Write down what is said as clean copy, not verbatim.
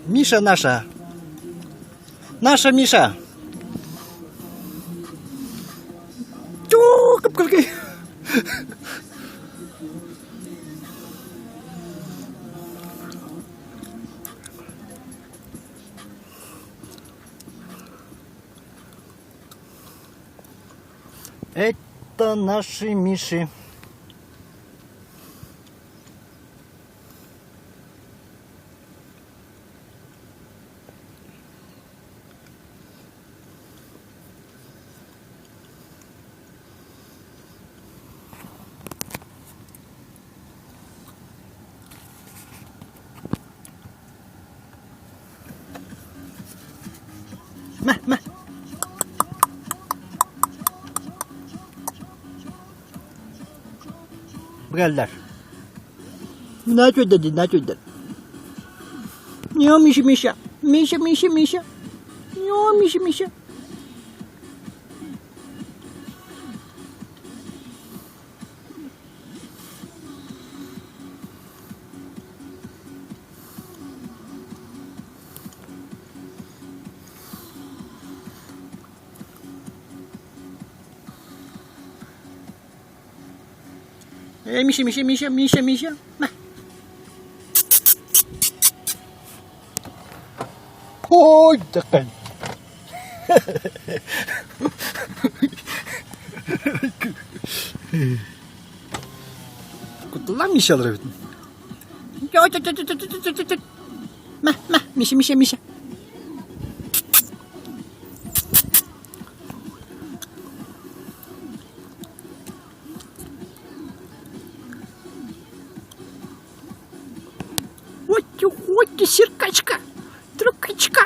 Миша наша. Наша Миша. Туу, кып-кылгый. Это наши Миши. Мэ, мэ. Бгэллэр. Мына чөйдө, на чөйдө. Нё, Миша, Миша. Миша, Миша, Миша. Нё, Миша, Миша. Э, Миша, Миша, Миша, Миша, Миша. На. Ой, такая. Кутталаах Мишалар эбит. Мэ, мэ, Миша, Миша, Миша. Вот ты, вот ты, сиркачка, трюкачка.